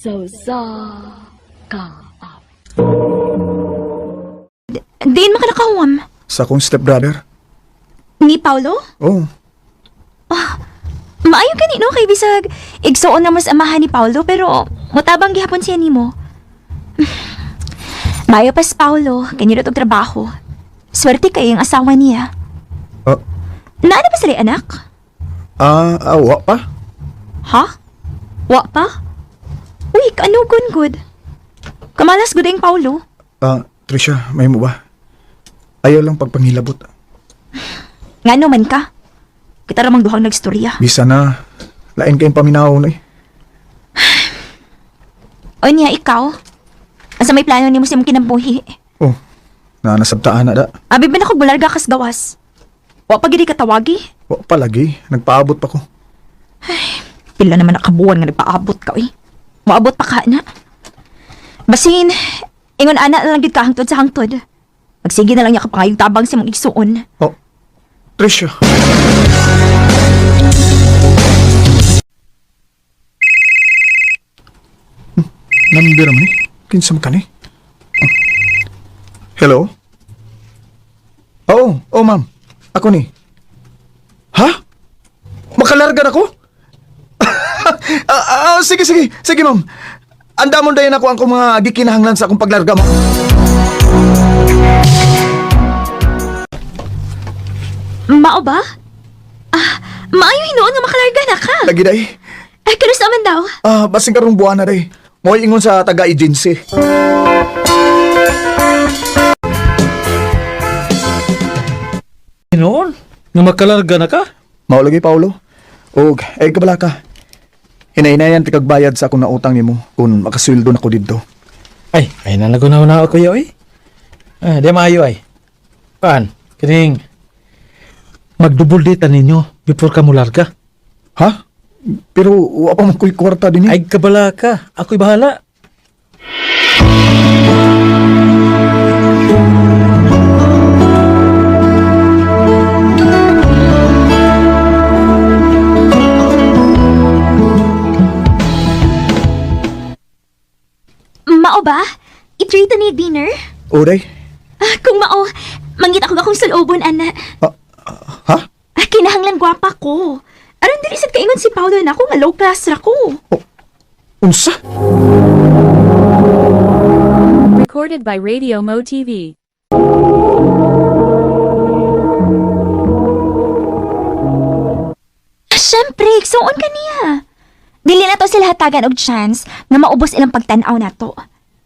Sa usa ka awit. Diin man ka nakahuwam. Sa akong stepbrother. Ni Paulo? Oh, Maayo gani no kay bisag igsuon na mas amahan ni Paulo pero mutabang gihapon siya nimo. Maayo pa si Paulo, kaniro tog trabaho. Swerte kay ang asawa niya. Ah. Naana ba sila anak? Wa pa. Ha? Wa pa? Uy, ano gun good? Kamalas gud ang Paulo. Trisha, may mo ba? Ayaw lang pagpangilabot. Ngano man ka? Kita ramang duhang nagstorya. Bisa na, lain kayong paminaw na eh. O niya, ikaw? Asa may plano nimo sa imong kinabuhi? Oh, na nasabtaan na da. Abi ba na ko bularga kas gawas? Wa pa gid ka tawagi? Wa pa lagi, nagpaabot pa ko. Pila naman nakabuwan nga nagpaabot ka, uy. Moabot pa ka na. Basin, ingon ana na lang gid ka hangtod sa hangtod. Magsige na lang niya kapangayong tabang sa mong igsuon. Oh, Trisha. Number naman eh. Kinsa man ka ni? Oh. Hello? Oo, oh, ma'am. Ako ni. Ha? Makalarga na ko? Sige, sige. Sige, ma'am. Andamon dayon ako ang akong mga gikinahanglan sa akong paglarga, ma'am. Mao ba? Maayo hinuon nga makalarga na ka. Lagi day. Ay, kanus naman daw. Basing karong buwan na day. Mo'y ingon sa taga-agency. Noon, nga makalarga na ka? Mao lagi, Paulo. Og ay kabala ka. Hinahinayan ti kagbayad sa akong nautang nimo kung makasweldo na ko didto. Ay, nalagunaw na ako kuya, oy. Ay, di maayo ay. Paan, kining magdubol dita ninyo before ka mularga. Ha? Pero wa pa man ko'y kwarta din eh. Ay, kabala ka. Ako'y bahala. Mao ba? I-treat ni dinner? O day. Kung mao, mangita ko akong sulobon, ana. Ha? Kinahanglan gwapa ko. Aron dili sad kaingon si Paulo na ako nga low class ra ko. Unsa? Recorded by Radio Mo TV. Siyempre, igsuon ka niya. Dili na to sila hatagan og chance nga maubos ilang pagtan-aw nato.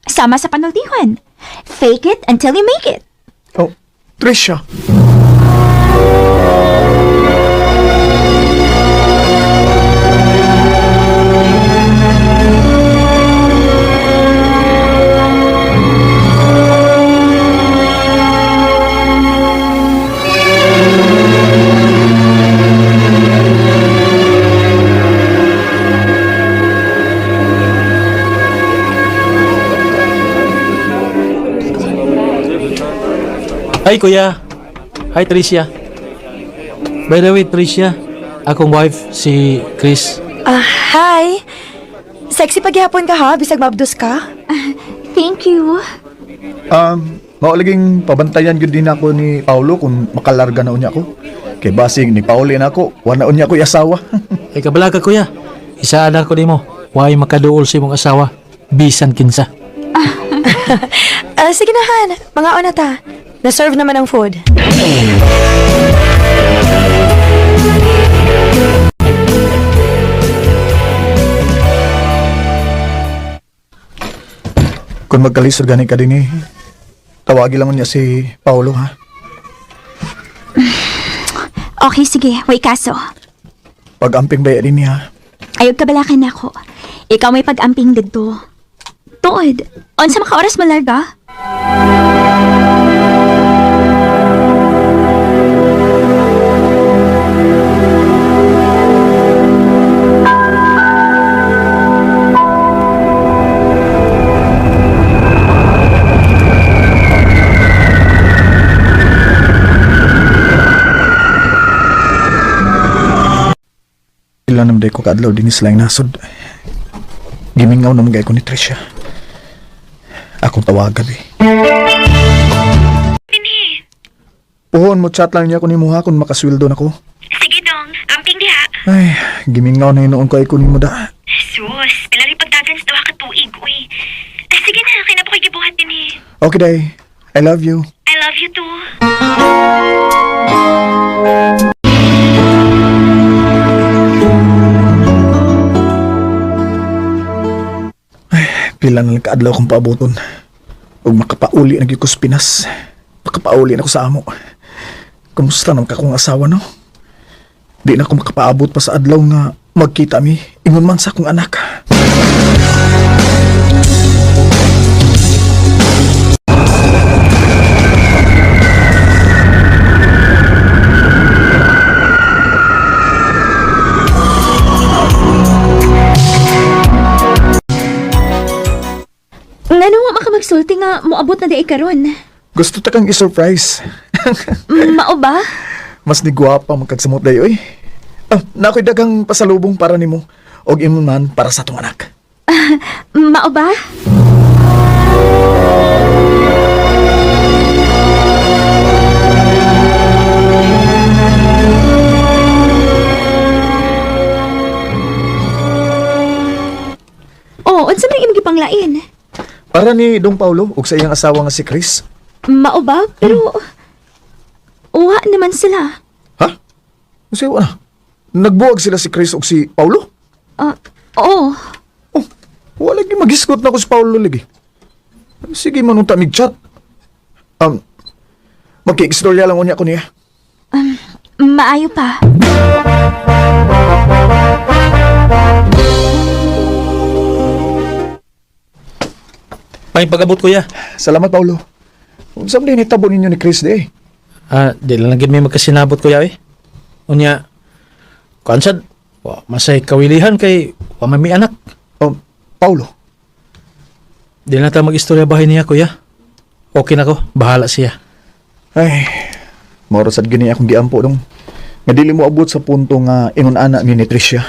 Sama sa panultihon. Fake it until you make it. Oh, Trisha. Ay, kuya. Hi, Tricia. By the way, Tricia, akong wife, si Chris. Hi! Sexy paghihapon ka ha, bisag mabdos ka. Thank you. Mao laging pabantayan gyud din ako ni Paulo kung makalarga na unya ko. Kay basing ni Paulo na ako, wa na unya ko asawa. Ay, kabala ka, kuya. Isaan ako nimo. Why makaduol sa imong asawa? Bisan kinsa. Sige na Han, mga na ta. Na-serve naman ang food. Kung magkalisod gani ka din eh, tawagi lang niya si Paulo ha. Okay, sige. Way kaso. Pag-amping ba din niya. Ayaw kabalakan na ako. Ikaw may pag-amping dito. Tuod, unsa maka oras malarga? Sila naman ko kaadlaw din sila yung nasod. Gimingaw naman gay ko ni Tricia. Akong tawagan eh. Puhon mo chat lang niya ko nimo ha kung makasweldo na ko. Sige dong, amping diha. Ay, gimingaw na hinuon ko ay kunin mo da. Sus, pila rin pagdagan sa duha ka tuig, uy. Ah, sige na, kay na po ko'y gibuhat din eh. Okay day. I love you. I love you too. Pila na lang kaadlaw kong paaboton. Ug makapauli na gyud ko sa Pinas. Makapauli na ko sa amo. Kumusta naman ka kong asawa no? Di na ko makapaabot pa sa adlaw nga magkita mi. Ingon man sa akong anak. Ngano wa makamagsulti nga moabot na di ay karon. Gusto ta kang i-surprise. Mao ba? Mas ni gwapa magkagsamot dayo oy. Ah, na ako'y daghang pasalubong para nimo og ingon man para sa atong anak. Mao ba? Oh, unsa man imong gipanglain? Para ni Dong Paulo ug sa iyang asawa nga si Chris. Mao ba? Pero uwa naman sila. Ha? Unsay wa na? Nagbuwag sila si Chris ug si Paulo? Ah, oo. Oh, wala lagi magisgot na ko si Paulo lagi. Sige man unta mig chat. Magkiistorya lang unya ko niya. Maayo pa. May pag-abot kuya. Salamat Paulo. Unsa man din hitabo ninyo ni Chris di eh? Ah, di lang gid may magkasinabot kuya eh. Unya, kuan sad, wa masay kawilihan kay wa man may anak. Paulo, Di na ta mag-istorya bahay niya kuya. Okay na ko, bahala siya. Ay, moro sad gini akong giampo dong. Nga dili mo abot sa punto nga ingon ana mi ni Tricia.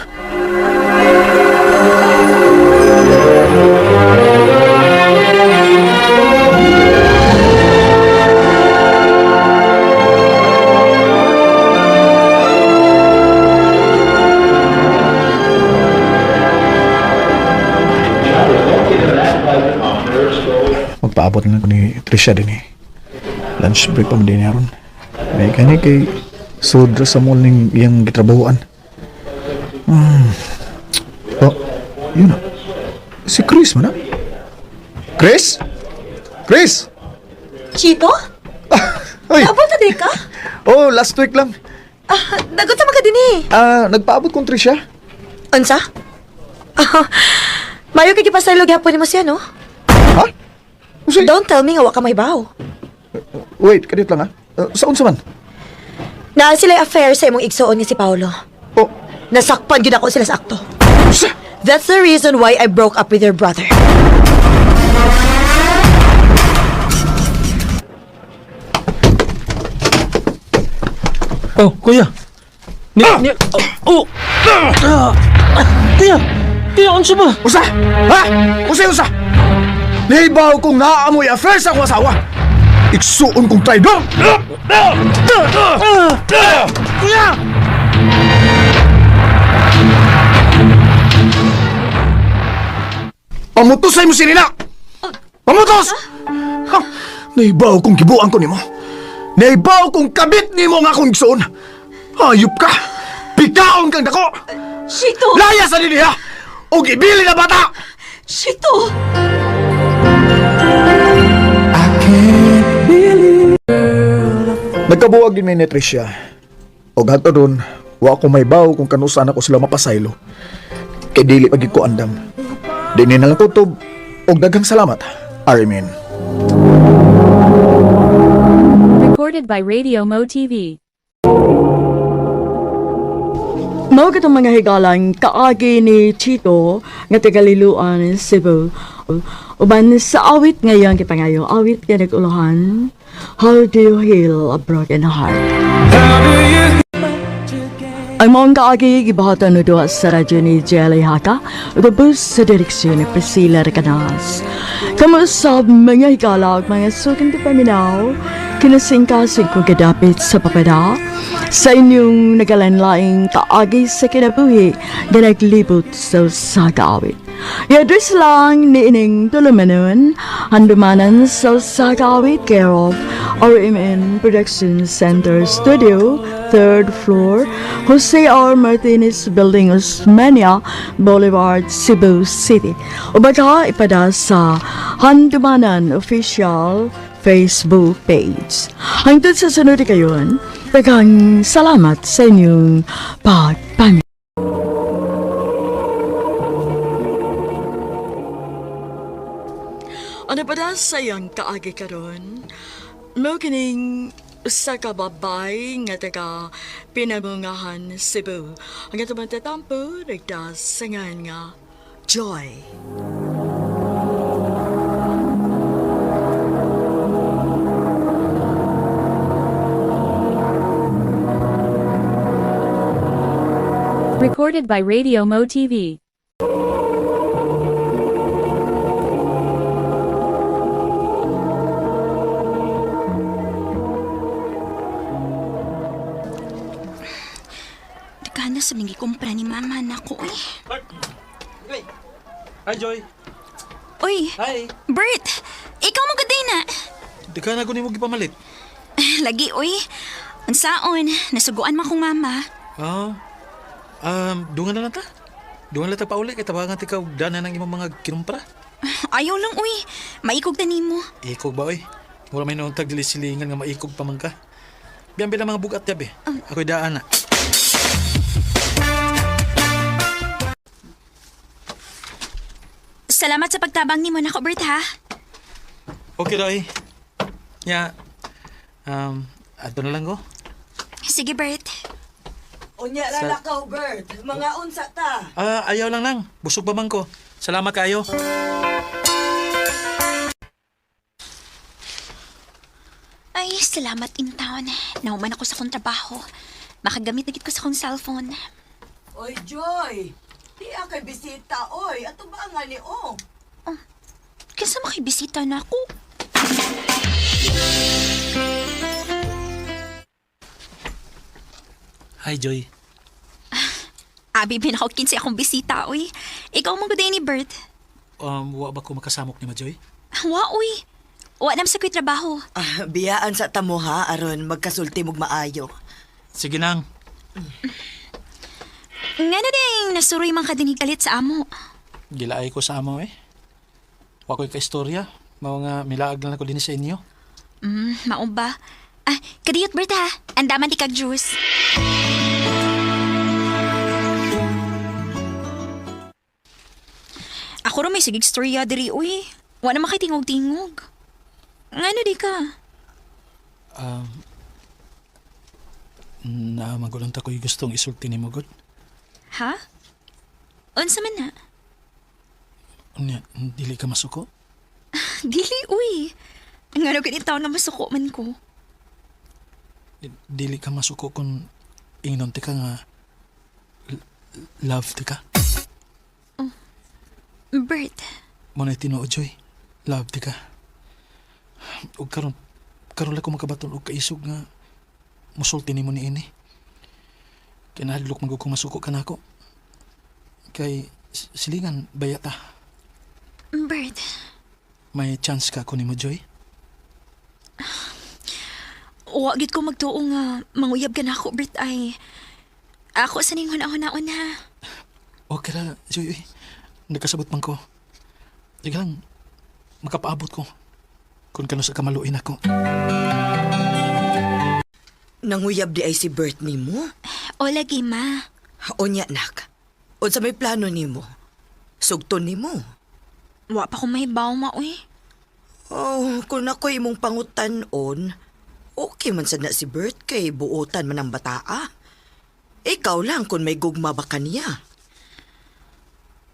Magpaabot na lang ko ni Tricia din eh. Lunch break pa man din niya ron. May gani kay sudra sa mall ning iyang gitrabahoan. Oh, yun na. Si Chris man na. Chris? Chris? Chito? Ay, Abot na di ka? oh, last week lang. Ah, nagot sa mga din eh. Ah, nagpaabot kong Tricia. Unsa? Ah, Mayo kay gipasaylo gihapon nimo siya, no? Ha? Unsay? Don't tell me nga wa ka mahibaw. Wait, kadiyot lang ah. Sa unsa man? Naa sila affair sa imong igsoon nga si Paolo. Oh, Nasakpan gyud ako sila sa akto. sa That's the reason why I broke up with your brother. Oh, kuya. Ni, ni, oh, oh. Ah, ah, kuya, kuya, unsa ba? Usa! Ha? Usa, usa! Nahibaw kong naaamoy affair sa akong asawa! Igsuon kong traidor! Kuya! Pamutos ay mo sinina! Pamutos! Ha? Nahibaw kong gibuang ko nimo. Nahibaw kong kabit nimo nga akong igsuon. Hayop ka! Pikaon kang dako! Chito! Laya sa dinhi ha! Og ibili na bata! Chito! Nagkabuwag din may ni Tricia. Og hadto doon, wa ko may baw kung kanusan ako sila mapasaylo. Kay dili pagid ko andam. Dini na lang kutob og daghang salamat. Armin. Recorded by Radio Mo TV. Mao katong mga higalan kaagi ni Chito nga taga Liloan, Cebu. Uban sa awit ngayon kipangayo, awit nga nag-uluhan, How Do You Heal a Broken Heart? Ang Maong kaagi gibahatan no duha sa radyo ni Jelly Haka ug bus sa direksyon ni Priscilla Recanas. Kamusta mga higala ug mga suking paminaw, kinasingkasing kong gadapit sa papada sa inyong nagalanlaing kaagi sa kinabuhi nga naglibot sa usa ka awit. I-address lang ni ining tulumanon, handumanan sa usa ka awit, care of RMN Production Center Studio, 3rd floor, Jose R. Martinez Building, Osmeña Boulevard, Cebu City. O baka ipada sa Handumanan Official Facebook page. Hangtod sa sunod kayon, daghang salamat sa inyong pagpaminaw. Ano pa na sa iyang kaagi karon? Mao kining usa ka babay nga taga Pinamungahan, Cebu. Ang atong tatampo nagdasangan nga Joy. Recorded by Radio Mo TV. Daghan na sa mga kumpra ni mama nako eh. Hi, Joy. Uy, Hi. Bert! Ikaw mo gaday na. Di ka na mo gipamalit. Lagi, uy. Unsaon, nasuguan man kong mama. Ah. Dungan na lang ta. Dungan lang ta pauli kay tabangan ti ka og dana ng imong mga kinumpra. Ayaw lang, uy. Maikog ta nimo. Ikog ba oy? Mura may noontag dili silingan nga maikog pa man ka. Biyan bilang mga bugat yabi. Ako'y daan na. Salamat sa pagtabang nimo nako, Bert, ha? Okay doy. Ya. Adto na lang ko. Sige, Bert. Unya ra lakaw, Bert. Mga unsa ta. Ah, ayaw lang lang. Busog pa man ko. Salamat kayo. Ay, salamat in town. Nauman ako sa kong trabaho. Makagamit na gid ko sa kong cellphone. Oy, Joy. Di kay bisita, oy. Ato ba nga ni oh? Kinsa mo kay bisita na ako? Hi, Joy. Abi, binako kinsa akong bisita, uy. Ikaw mo guday ni Bert. Wa ba ko makasamok ni Ma Joy? Wa, uy. Wa nam sa ko'y trabaho. Ah, biyaan sa tamo ha aron magkasulti mog maayo. Sige nang. Nga na ding, nasuroy man ka din kalit sa amo. Gilaay ko sa amo eh. Wa ko'y kaistorya. Mao nga milaag lang ako din sa inyo. Mao ba? Ah, kadiyot Bert ha. Andaman di kag juice. Ako ra may sigig storya diri uy. Wa na makitingog-tingog. Ngano di ka? Na magulang ta ko'y gustong isulti ni mo god. Ha? Unsa man na? Unya, dili ka masuko. Dili uy. Ngano gid taon nga masuko man ko. Dili ka masuko kung ingnon ti ka nga love ti ka. Bert, Mo na tinuod, Joy. Love ti ka. Ug karon karon lang ko makabaton og kaisog nga musulti nimo niini. Kay nahadlok man gud kung masuko ka nako. Kay silingan baya ta. Bert. May chance ka ko nimo, Joy. Wa gid ko magtuo nga manguyab ka na ako, Bert ay. Ako sa ning huna-hunaon ha. Okay ra, Joy. Uy. Nagkasabot man ko. Sige lang, makapaabot ko. Kung kano sa kamaluin ako. Nanguyab di ay si Bert nimo? O lagi ma. Unya nak. Unsa may plano nimo? Sugton nimo. Wa pa ko mahibaw ma uy. Oh, kung ako'y imong pangutan-on, okay man sad na si Bert kay buotan man ang bataa. Ikaw lang kung may gugma ba kaniya.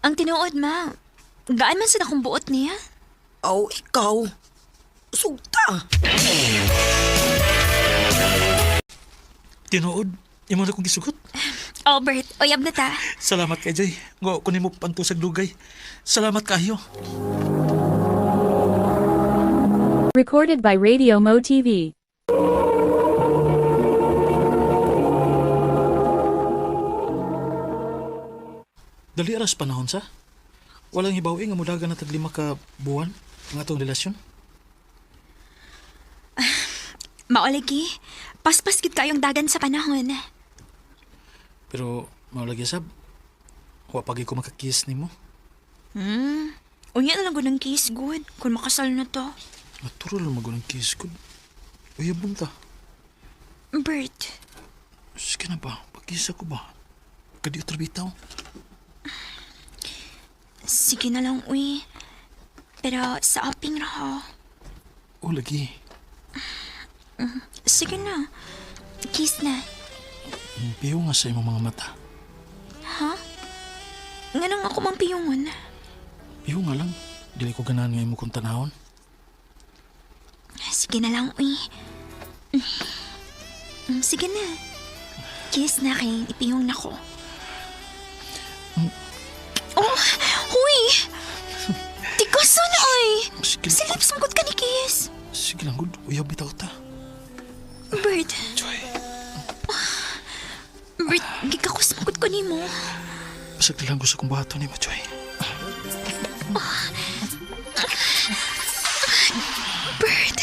Ang tinuod ma. Gaan man sad akong buot niya. Aw, ikaw. Sugta. Tinuod, imo na kong gisugot. Oh, Bert, uyab na ta. Salamat kay Joy. Ngo, kunin mo pantusag dugay. Salamat kayo. Recorded by Radio Mo TV. Dali aras panahon sa. Walang hibawi nga mudagan na tag 5 ka buwan ang atong relasyon. Maolagi, paspas gid kayong dagan sa panahon. Pero mao lagi sab. Wa pagi ko makakiss nimo. Unya na lang gud ang kiss, good. Kung makasal na to. Natural lang magunang kiss ko. Uyab ta. Bert, Sige na ba? Pagkisa ko ba? Kadi bitaw. sige na lang, uy. Pero sa aping ra ho. O lagi. Sige na. Kiss na. Piyo nga sa imong mga mata. Nganong ako mang piyungon? Piyo nga lang. Dili ko ganahan nga imo kong tanahon. Sige na lang, uy. Sige na. Kiss na kay ipiyong na ko. Oh, huy! Tikaso na, uy! Sige, Sa lips mo ka ni kiss. sige lang, good. Uyab bitaw ta. Bert, Joy, Bert, gikakus mo ko nimo. basag lang gusto kong buhaton nimo, Joy. Bert.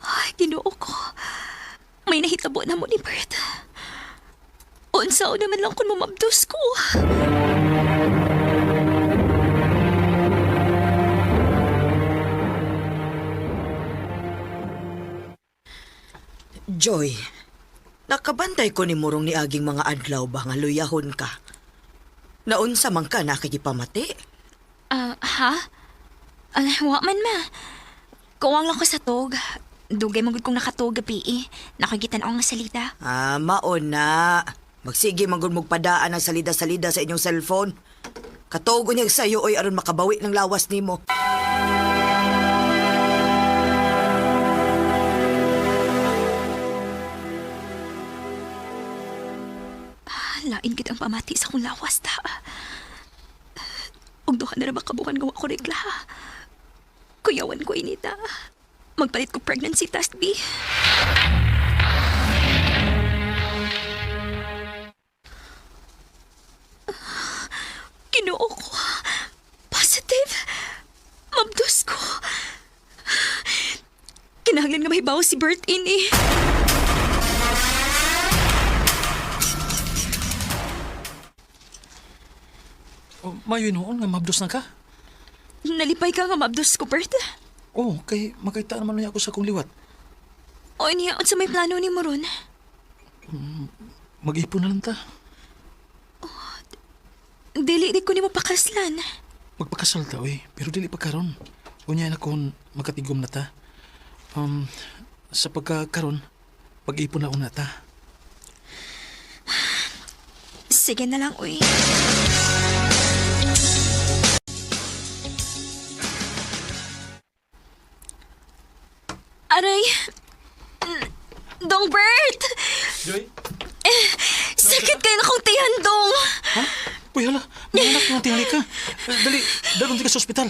Ay, Ginoo ko. May nahitabo na mo ni Bert. Unsa naman lang kung mamabdos ko. Joy, nakabantay ko ni Murong ni aging mga adlaw ba nga luyahon ka? Naunsa man ka nakikipamati? Ah, ha? Ah, wa man ma. Kuwang lang ko sa tog. Dugay magud kong nakatog gabi eh. Nakagitan ako nga salita. Ah, maon na. Magsige man gud magpadaan ang salida-salida sa inyong cellphone. Katuog unyag sayo oy aron makabawi ng lawas nimo. Lain gid ang pamati sa akong lawas ta. Ug duha na ra makabukan gawa ko regla. Kuyawan ko inita. Magpalit ko pregnancy test B. Ginoo ko. Positive. Mabdos ko. Kinahanglan nga mahibaw si Bert ini. Oh, mayo noon nga mabdos na ka. Nalipay ka nga mabdos ko, Bert. Oh, kay makita naman niya ako sa akong liwat. O niya, unsa may plano ni mo ron? Mag-ipon na lang ta. Dili, di ko nimo pakaslan. Magpakasal ta, oy. Pero dili pa karon. Unya na kon makatigom na ta. Um, sa pagkakaron, pag-ipon na una ta. Sige na lang, uy. Aray! Dong Bert! Joy? Sakit kayo na kong tiyan, Dong! Ha? Uy, hala. Mga anak, nga tingali ka. Eh, dali, dalon ka sa ospital.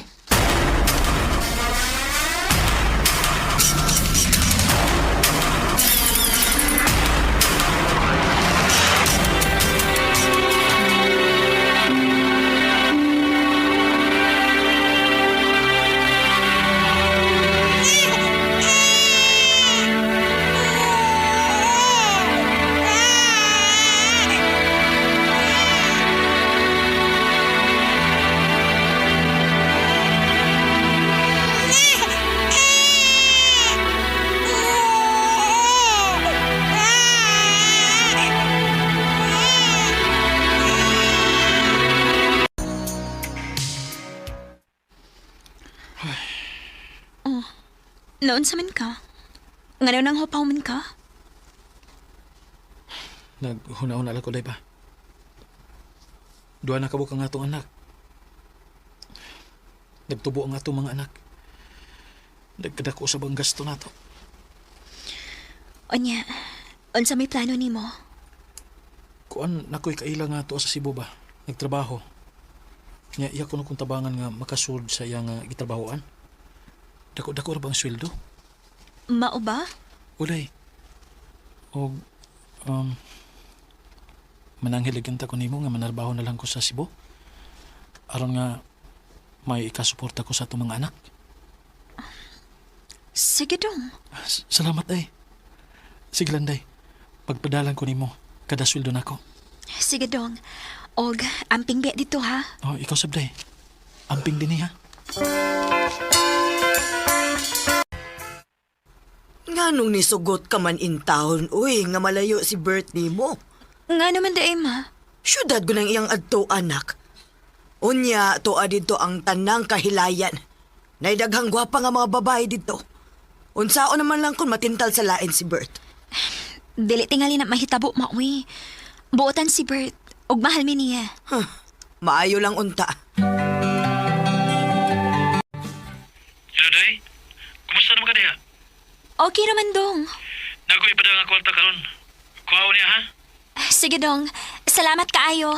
Noon sa man ka? Ngano nang hupaw man ka? Naghuna-una lang ko, day ba? Duha na kabuk ang atong anak. Nagtubo ang atong mga anak. Nagkadako sa bang gasto nato. Unya, unsa may plano nimo? Kuan nakoy kaila nga tuwa sa Cebu ba? Nagtrabaho. Nya iya kuno kong tabangan nga makasulod sa iya nga gitrabahoan. Dako-dako ra ba ang sweldo? Mao ba? Ulay. Og mananghiligan ta ko nimo nga manarbaho na lang ko sa Cebu. Aron nga may ikasuporta ko sa atong mga anak. Sige dong. Salamat ay. Sige landay. Pagpadalan ko nimo kada sweldo nako. Sige dong. Og amping biya dito ha. Oh, ikaw sabday. Amping din ha. Nga nung nisugot ka man in town, uy, nga malayo si Bert nimo. Nga naman di ma. Syudad ko ng iyang adto, anak. Unya, tuwa dito ang tanang kahilayan. Naidaghang gwapa nga mga babae dito. Unsao naman lang kung matintal sa lain si Bert. Dili tingali na mahitabo maoy. Buotan si Bert. Og mahal mi niya. Huh, maayo lang unta. Hello, Day. Kumusta naman ka diha? Okay raman dong. Nakoy pa nga kwarta karon. Kuhaon niya ha? Sige dong. Salamat kaayo.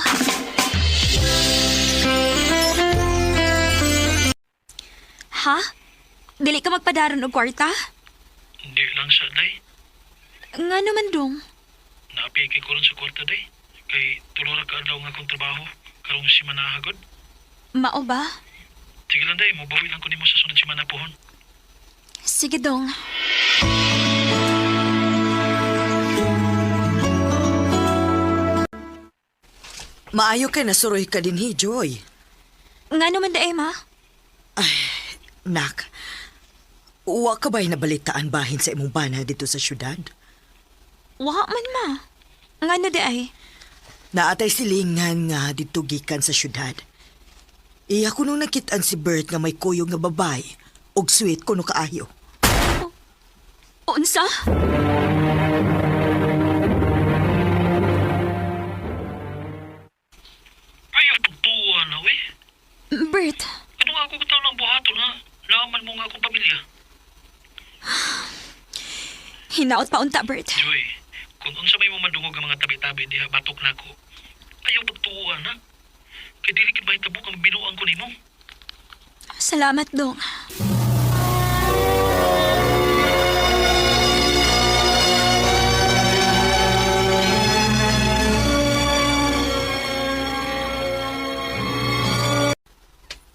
Ha? Dili ka magpadaron og kwarta? Hindi lang sa day. Nga naman dong. Naapiki ko ron sa kwarta day. Kay tulo ra ka adlaw nga akong trabaho karong simana hagod. Mao ba? Sige lang day, mobawi lang ko nimo sa sunod simana pohon. Sige dong. Maayo kay nasuroy ka din hi, Joy. Nga naman di ma. Nak, uwa ka ba'y nabalitaan bahin sa imong bana dito sa syudad? Wa man ma. Nga no di ay. Naatay silingan nga dito gikan sa syudad. Iya ko nung nakitaan si Bert nga may kuyog nga babae og sweet kuno kaayo. Unsa? Ayaw pagtuwa na, uy. Bert, Ano nga ako kataon ng buhaton ha? Laman mo nga akong pamilya. hinaot pa unta Bert. Joy, kung unsa may mo madungog ang mga tabi-tabi diha batok nako. Ayaw pagtuwa na. Kay dili gid mahitabo ang binuang ko nimo. Salamat dong.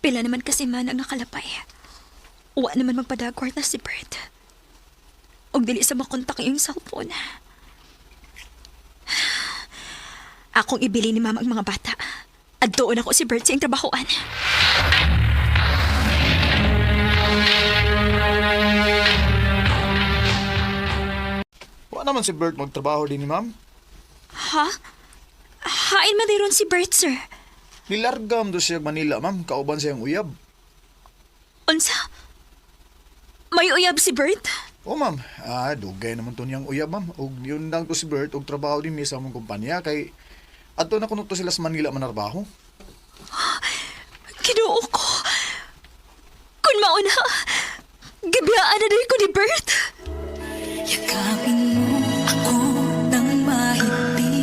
Pila naman kasi man ang nakalapay. Wa naman magpadagwar na si Bert. Og dili sa makontak ang iyong cellphone. Akong ibili ni mama ang mga bata. At doon ako si Bert sa iyong trabahoan. Wa naman si Bert magtrabaho din ni ma'am. Ha? Hain man ron si Bert, sir. Nilargam do siya Manila, ma'am. Kauban siyang uyab. Unsa? May uyab si Bert? O ma'am, dugay naman to niyang uyab, ma'am. Og yun lang to si Bert og trabaho din ni sa among kumpanya kay adto na kuno to sila sa Manila manarbaho. Kinuo ko. Kung mauna, gibiyaan na din ko ni Bert. Yakapin mo ako ng mahigpit.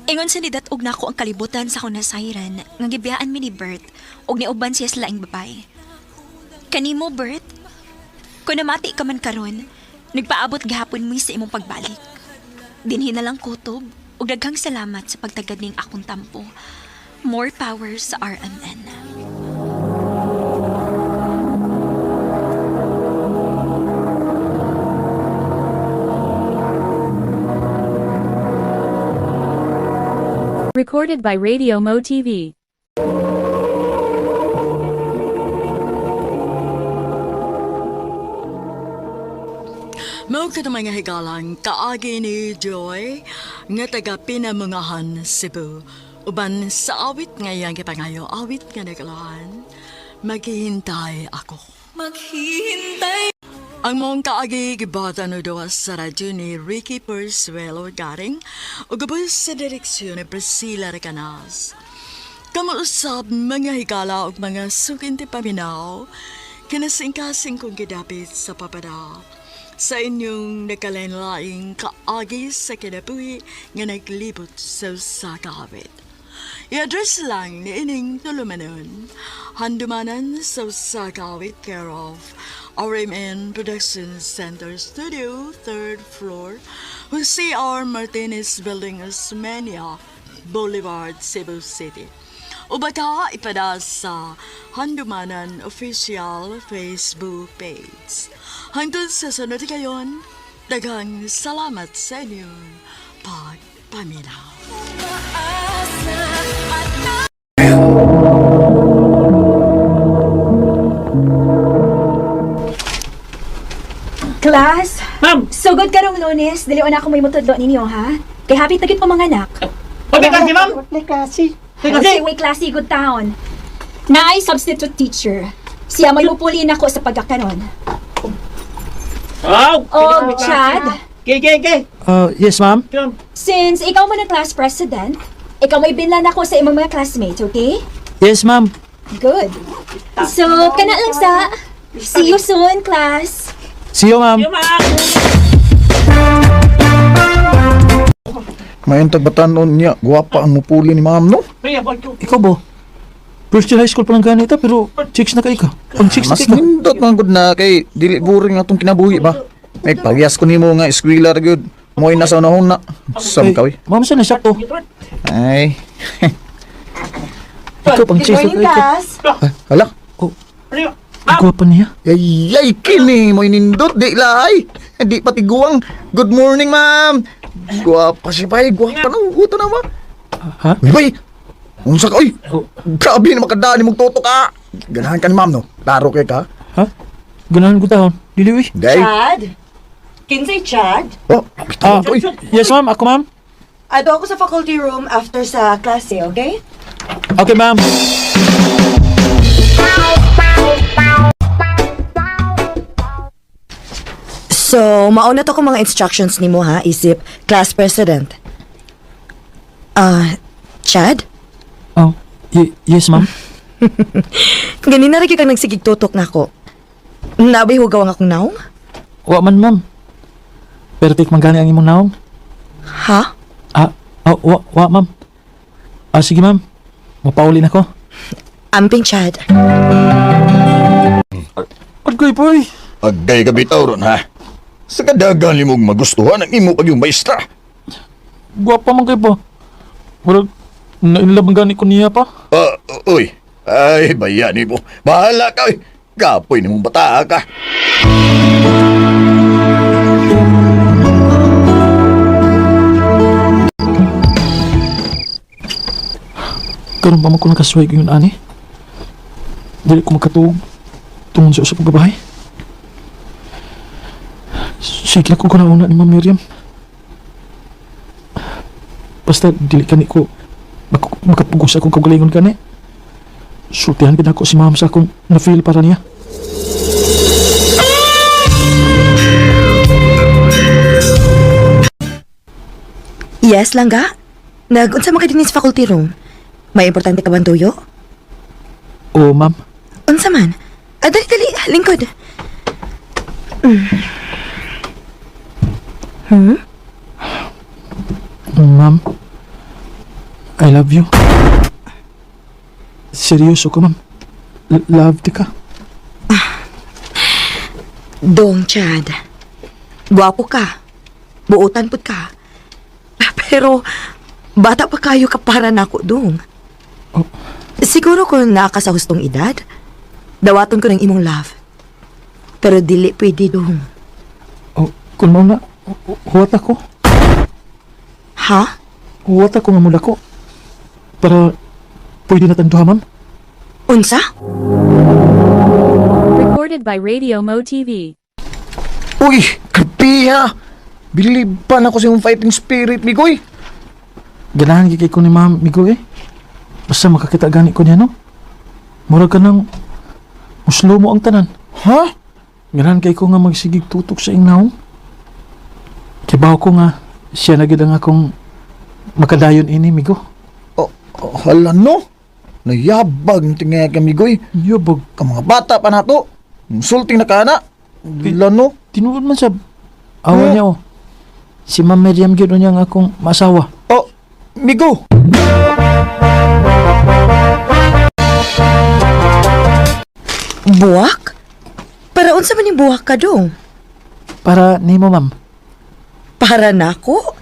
Ingon sa nidat og nako ang kalibutan sa akong nasayran nga gibiyaan mi ni Bert og niuban siya sa laing babae. Kanimo Bert, kung namati ka man karon, nagpaabot gihapon mi sa imong pagbalik. Dinhi na lang kutob ug daghang salamat sa pagtagad ning akong tampo. More power sa RMN. Recorded by Radio Mo TV. Mao ka mga higalang kaagi ni Joy nga taga Pinamungahan, Cebu. Uban sa awit nga iyang gipangayo, awit nga nagalahan, maghihintay ako. Maghihintay. Ang mong kaagi gibata no duha sa radyo ni Ricky Persuelo Garing ug gabos sa direksyon ni Priscilla Recanas. Kamuusab mga higala ug mga sukinti paminaw, Kinasingkasing kong gidapit sa papada sa inyong nakalain-laing kaagi sa kinabuhi nga naglibot sa usa ka hawit. I-address lang ni ining tulumanon, Handumanan sa usa ka awit, care of RMN Production Center Studio, 3rd floor, Jose R. Martinez Building, Osmeña Boulevard, Cebu City. O baka ipada sa Handumanan Official Facebook page. Hangtod sa sunod kayon, daghang salamat sa inyong pagpaminaw. Class, Ma'am! Sugod karong Lunes, dili na ako may mutudlo ninyo ha. Kay happy tagit pa mga anak. Okay, kasi ma'am! Kasi. Way klase good town. Naay substitute teacher. Siya may mupuli nako sa pagkakaron. Wow! Og Chad, Okay. Yes, ma'am. Ma'am. since ikaw man ang class president, ikaw may binlan ako sa imong mga classmates, okay? Yes, ma'am. Good. So, kana lang sa. See you soon, class. See you, ma'am. Yo, ma'am! Mayong tagbatanon niya, guwapa ang mupuli ni ma'am, no? Ikaw ba? First year high school pa lang ganita, pero chicks na kay ka. Pang chicks na Mas kay ka. nindot man gud na kay dili boring atong kinabuhi ba. Ay pagyas ko nimo nga eskwela ra gyud. Mo'y nasa unahon na. Sam ka oy. Ma'am, saan na siya to? Ay. Ikaw, pang Good chicks na morning, kay ka. class. Ah, hala. Ang gwapa niya. Ay, ay, kini mo'y nindot di laay. Di pati guwang. Good morning, ma'am. Guwapa siya bay, guwapa na. Uto na ba? Ha? Uy, bay. Unsa ka oy? Oh. Grabe na makadaan nimong tutok ka. Ganahan ka ni ma'am no. Klaro kay ka. Ha? Ganahan ko taon. Dili, uy. Day. Chad? Kinsay Chad? Oh, Ah, bitaw oy. yes, ma'am. Ako, ma'am. Ato ako sa faculty room after sa klase, okay? Okay, ma'am. So, mauna to ko mga instructions nimo ha, isip class president. Ah, Chad? Oh, yes, ma'am. Ganina ra gyud kang nagsigig tutok nako. Nabay hugaw ang akong naong? Wa man, ma'am. Perfect man gani ang imong naong. Ha? Ah, oh, wa, ma'am. Ah, sige, ma'am. Mapauli na ko. Amping Chad. Agay, boy. Agay ka bitaw ron ha. Sa kadagan nimong magustuhan ang imo pag yung maestra. Gwapa man kay ba? Murag, nainlove man gani ko niya pa. Ah, uy. Ay, bayani mo. Bahala ka, uy. Kapoy nimong bata ka. Karon pa man ko nakasuway yun, ani. Dili ko makatuog. Tungod sa usap babae. Sige lang kung kunauna ni Ma'am Miriam. Basta dili kani ko makapugos akong kagalingon kani. Sultihan gid ako si Ma'am sa akong na-feel para niya. Yes, langga. Nag-unsa man ka dinhi sa faculty room? May importante ka bang tuyo? Oo, ma'am. Unsa man? Ah, dali, dali. Lingkod. Ma'am, I love you. Seryoso ko, ma'am. Love di ka. Dong, Chad. Gwapo ka. Buotan pud ka. Pero, bata pa kayo ka para nako, Dong. Oh. Siguro kung naa ka sa hustong edad, dawaton ko ng imong love. Pero dili pwede, Dong. Oh, kung mao na, huwat ako. Ha? Huwat ako nga mula ko. Para pwede na tayong duha, ma'am. Unsa? Recorded by Radio Mo TV. Uy, grabe ha. Biliban ako sa imong fighting spirit, Migoy. Ganahan gid kay ko ni ma'am, Migo eh. Basta makakita gani ko niya, no? Murag ka ng muslo mo ang tanan. Ha? Ganahan kay ko nga magsigig tutok sa iyong naong. Kibaw ko nga, siya na gid ang akong makadayon ini, Migo. Oh, oh, hala no. Nayabag ng tingay ka, Migoy. Yabag. Ka mga bata pa nato. Sulting na ka na. Lano. Tinuod man sab. Awa niya oh. Si Ma'am Miriam gyud niya ang akong masawa. Oh, Migo. Buwak? Para unsa man yung buwak ka dong? Para nimo, ma'am. Para nako?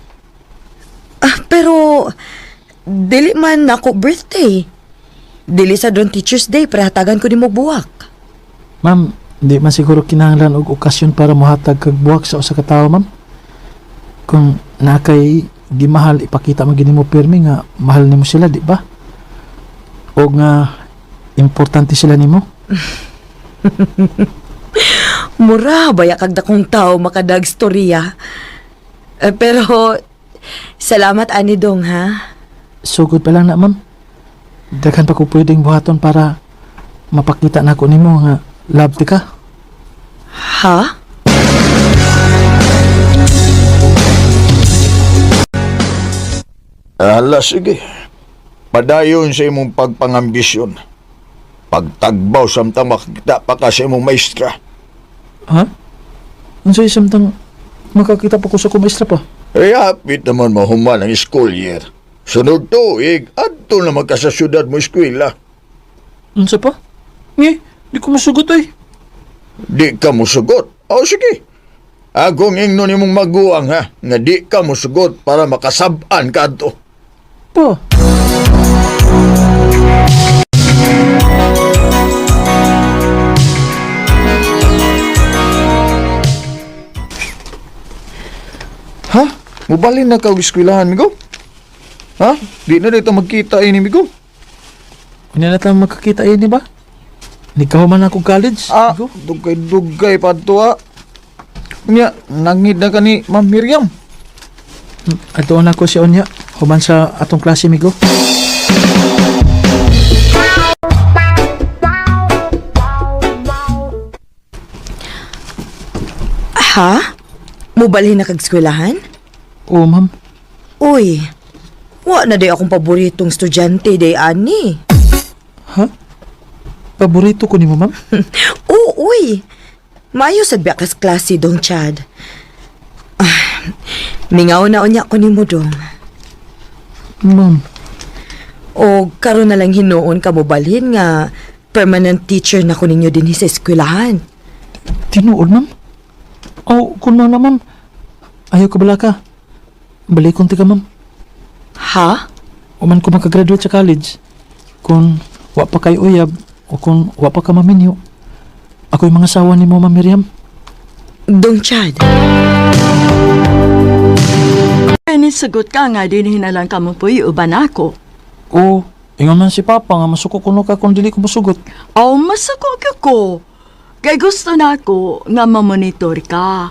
Ah, pero dili man nako birthday. Dili sa doon Teacher's Day para hatagan ko nimo buwak. Ma'am, di man siguro kinahanglan og okasyon para mohatag kag buwak sa usa ka tawo, ma'am. Kung naa kay gimahal ipakita man gid nimo pirmi nga mahal nimo sila, di ba? O nga importante sila nimo. Mura baya kag dakong tao makadag storya. Eh, pero salamat ani dong ha. Sugod pa lang na, ma'am. Daghan pa ko pwedeng buhaton para mapakita nako nimo nga love ti ka. Ha? Ala, sige. Padayon sa imong pagpangambisyon. Pagtagbaw samtang makakita pa ka sa imong maestra. Ha? Unsay samtang makakita pa ko sa kumaestra pa? Eh, hapit naman mahuman ang school year. Sunod tuig, adto na magka sa syudad mo eskwela. Unsa pa? Ngi, di ko masugot ay. Di ka musugot. O sige. Akong ingnon imong maguwang ha, nga di ka musugot para makasab-an ka adto. Pa. Ha? Mubalhin na ka og eskwelahan, Migo? Ha? Di na dito magkita ini, Migo. Unya na tayo magkakita eh, di ba? Nikahuman ako college. Ah, Migo. dugay-dugay pa to, ah. Unya, nangid na ka ni Ma'am Miriam. Ato na ko si Onya. Human sa atong klase, migo. Ha? Mubalhin na kag eskwelahan? Oo, ma'am. Uy, wa na day akong paboritong estudyante day ani. Ha? Paborito ko ni mo, ma'am? Oo, uy. Maayo sad ba kas klase dong Chad. Ah, mingaw na unya ko nimo dong. Ma'am, O karon na lang hinuon ka mobalhin nga permanent teacher na ko ninyo dinhi sa eskwelahan. tinuod, ma'am? Oh, kun ma'am na, ma'am. Ayaw ka bala ka. Balikon ti ka, ma'am. Ha? Uman ko makagraduate sa college. Kung wa pa kay uyab o kung wa pa ka maminyo. Ako'y mga sawa ni mo, Ma'am Miriam. Dong Chad. Kaya sagot ka nga din hinalang ka mo po uban ako. Oo, ingon man si Papa nga masuko kuno ka kung dili ko musugot. Aw, masako ko. Kay gusto na ako nga mamonitor ka.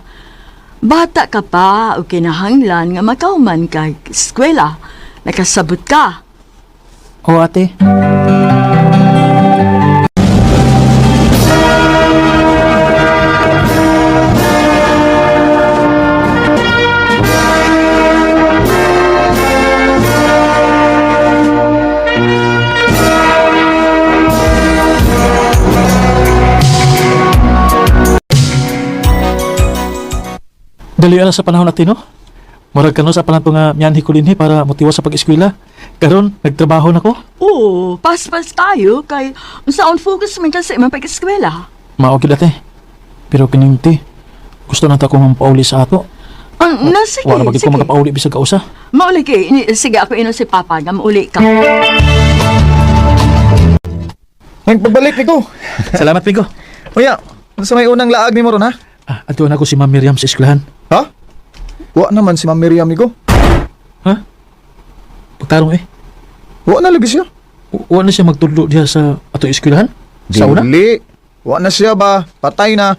Bata ka pa o kinahanglan nga makauman ka eskwela. Nakasabot ka. Oo, ate. Dali ala sa panahon natin, no? Murag kano sa panahon nga miyanhi ko dinhi para motiwas sa pag-eskwela. Karon nagtrabaho na ko. Oo, paspas tayo kay unsaon focus man kasi man pag-eskwela. Mao gid ate. Pero kining ti, gusto na ta kong mapauli sa ato. Ang na sige, Wala ba gid ko sige. makapauli bisag kausa? Mauli kay sige ako ino si Papa nga mauli ka. Ngayon, pagbalik, Migo. Salamat, Migo. Unya, sa may unang laag ni mo ron, ha? Ah, adto na ko si Ma'am Miriam sa eskwelahan. Ha? Wa naman si Ma'am Miriam, Migo. Ha? Pagtarong eh. Wa na lagi siya. Wa na siya magtudlo diha sa atong eskwelahan? Sa una? Dili. Wa na siya ba? Patay na.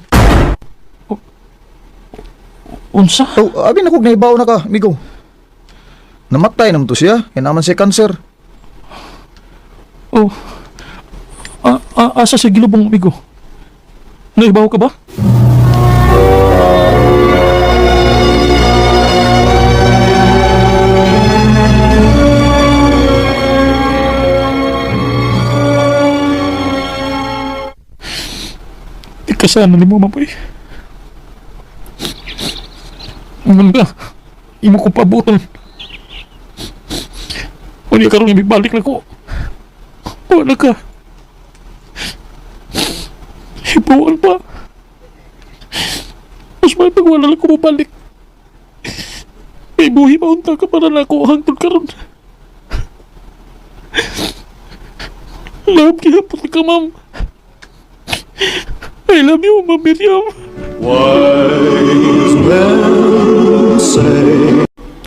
Unsa? Oh, abi na kog nahibaw na ka, amigo. Namatay naman to siya. Kaya naman siya cancer. Oh. Asa siya gilubong, amigo? Naibaw ka ba? Kasana ni mo, mapoy. Ingon ka, imo ko pabuton. Wala karon ibalik na ko. Wala ka. Hibuan pa. Mas may pag wala lang ko mabalik. May buhi pa unta ka para na ako hangtod karon. Love gihapon ka, ma'am. I love you, Ma'am Miriam.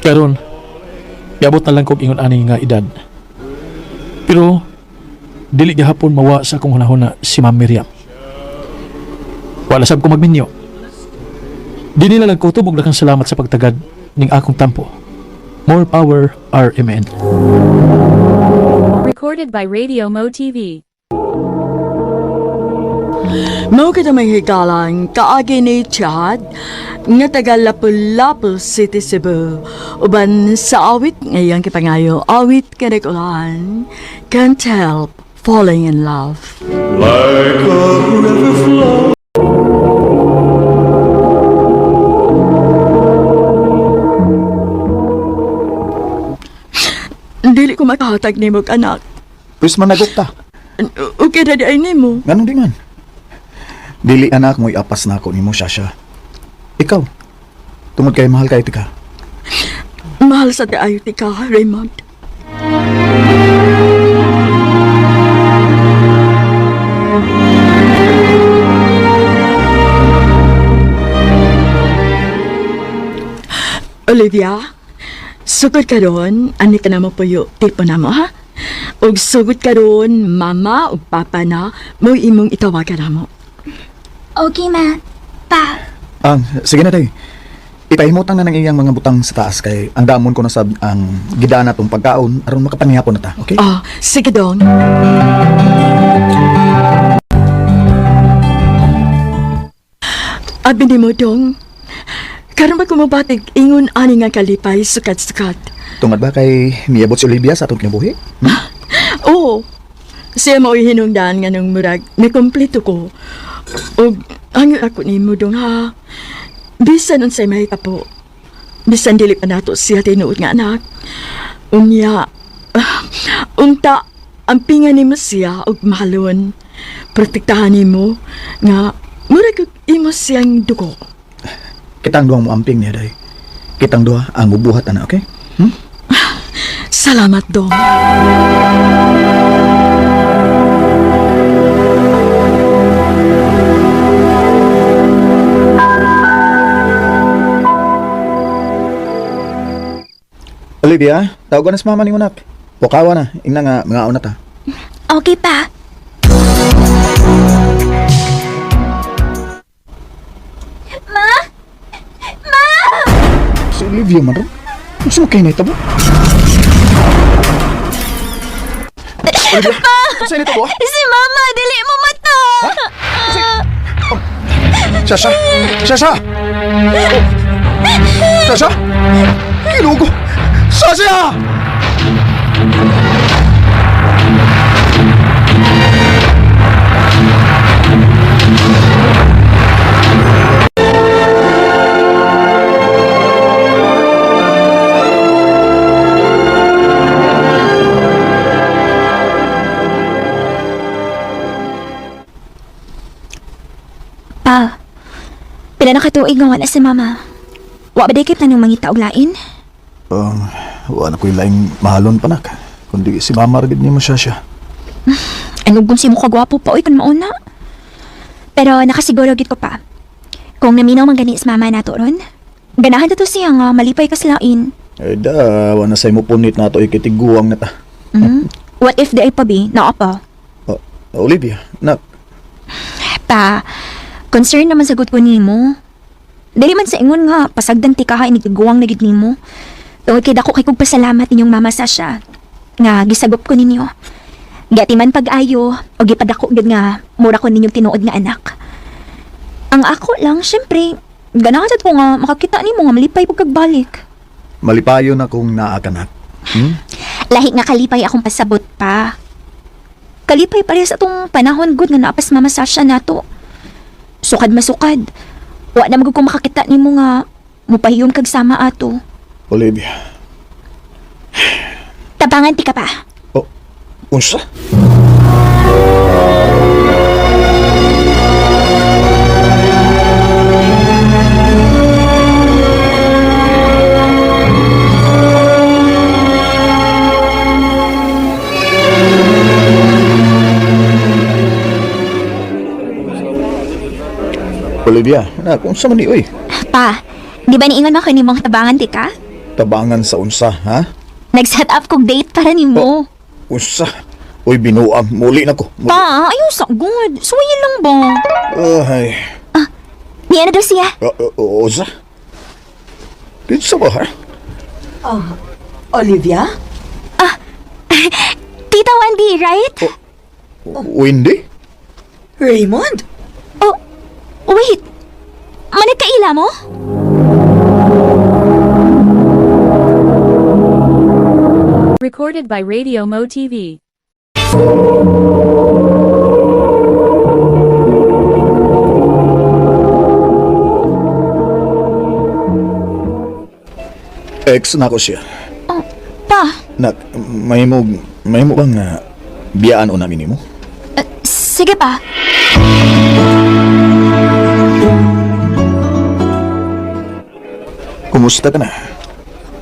Karon, gabot na lang kog ingon ani nga edad. Pero dili gihapon mawa sa akong hunahuna si Ma'am Miriam. Wala sab ko magminyo. Di nila lang ko tubog lakang salamat sa pagtagad ning akong tampo. More power RMN. Recorded by Radio Mo TV. Mao kita may higalang kaagi ni Chad nga taga Lapu-Lapu City, Cebu. Uban sa awit ngayang kipangayo, awit kanikulan, can't help falling in love. Dili ko makahatag nimo anak. Pwes managok ta. Okay na di ay nimo. Nganong di man? Dili anak mo'y apas na ako nimo, Shasha. Ikaw, tungod kay mahal kay tika. Mahal sa kaayo ti ka, Raymond. Olivia, sugod ka ron, ani ka na mo puyo, tipo na mo, ha? Ug sugod ka ron, mama ug papa na, mo imong itawagan na mo. Okay, ma. Pa. Ah, sige na day. Ipahimutang na ng iyang mga butang sa taas kay ang damon ko na sab ang gidana tong pagkaon aron makapanihapon na ta, okay? Ah, sige dong. Abi ni mo dong. Karon ba kumabatig ingon ani nga kalipay sukat-sukat. Tungod ba kay miabot si Olivia sa atong kinabuhi? Oo. Siya mao'y hinungdan nga nung murag nakumpleto ko. Og hangyo ako nimo dong ha. Bisan unsay mahitabo. Bisan dili pa nato siya tinuod nga anak. Unya, unta ang pinga nimo siya og mahalon. Protektahan nimo nga murag og imo siyang dugo. Kitang duha mo amping niya day. Kitang duha ang mubuhat ana, okay? Salamat dong. Olivia, tawagan na si mama ni anak. Pukawa na, ingna nga mga una ta. Okay, pa. Si Olivia man ron. Unsa man kay nahitabo? Olivia, unsa nahitabo? Si Mama, dili mo mata! Sasha! Sasha! Oh. Sasha! Kinugo! Sasha! Pa, pila na katuig nga wala si Mama. Wa ba day kay planong mangita og lain? Wala ko'y laing mahalon panak. Kundi si mama ra gid nimo Sasha. Ano kung si mo kagwapo pa oy kun mauna? Pero nakasiguro gid ko pa. Kung naminaw man gani si mama nato ron, ganahan to siya nga malipay ka sa lain. Eh da, wala sa imo punit na to ikitiguang na ta. What if di ay pabi? Naa pa. Oh, Olivia, nak, Pa, concern naman sagot ko nimo. Dili man sa ingon nga, pasagdan ti kaha inigiguang na gid nimo. Tungod kay dako kay kog pasalamat ninyong mama Sasha. Nga gisagop ko ninyo. Gati man pag-ayo o gipadako gid nga mura ko ninyong tinuod nga anak. Ang ako lang, syempre, ganahan sad ko nga makakita nimo nga malipay pag kagbalik. malipayo na kung naa ka nak. Hmm? Lahi nga kalipay akong pasabot pa. Kalipay parehas atong panahon good nga naapas mama Sasha nato. Sukad masukad. Wa na magud ko makakita nimo nga mupahiyom kag sama ato. Olivia. Tabangan ti ka pa. Oh, unsa? Olivia, na kung sa man ni oy. Pa, di ba niingon man ko nimong tabangan ti ka? Tabangan sa unsa, ha? Nag-set up kog date para nimo. Unsa? Uy, binuang. Muli na ko. Muli. Pa, ayaw sa good. Suwayin lang ba? Ay. Niya na daw siya. Unsa? Kinsa ba, ha? Olivia? Tita Wendy, right? Wendy? Raymond? Oh, wait. Managkaila mo? Recorded by Radio Mo TV. Ex na ko siya. Oh, pa, Nak, may mo bang biyaan o namin nimo? sige pa. Kumusta ka na?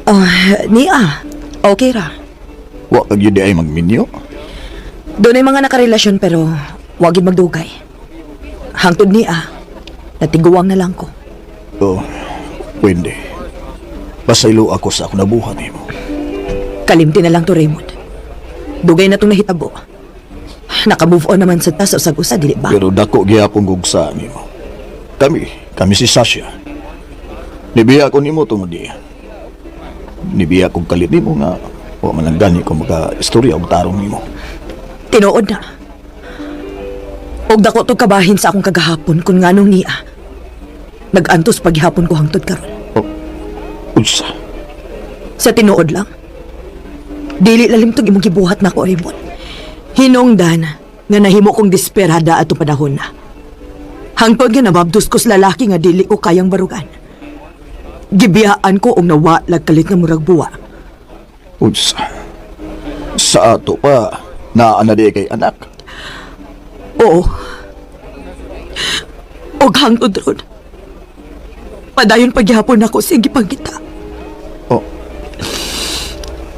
Oh, niya. Okay ra. Wa kag yun di ay magminyo? Doon ay mga nakarelasyon pero wag yun magdugay. Hangtod niya, natiguang na lang ko. Oh, Wendy. Pasaylo ako sa akong nabuhat nimo. Kalimti na lang to, Raymond. Dugay na itong nahitabo. Naka-move on naman sa tas sa usag-usa, dili ba? Pero dako gihapon gugsa nimo. Kami si Sasha. Nibiya ko nimo tungod diya. Nibiya kong kalit nimo nga wa man lang gani ko maka istorya og tarong nimo. Tinuod na. Og dako to kabahin sa akong kagahapon kung nganong niya. Nag-antos paghihapon ko hangtod karon. Oh, unsa? Sa tinuod lang. Dili lalim tong imong gibuhat nako, Raymond. Hinungdan nga nahimo kong desperada ato panahon na. Hangtod nga nababdos ko sa lalaki nga dili ko kayang barugan. Gibiyaan ko og nawa lagkalit nga murag buwa. Unsa? Sa ato pa naa na di kay anak. Oo. Og hangtod ron. Padayon paghihapon ako sa gipangita. Oh,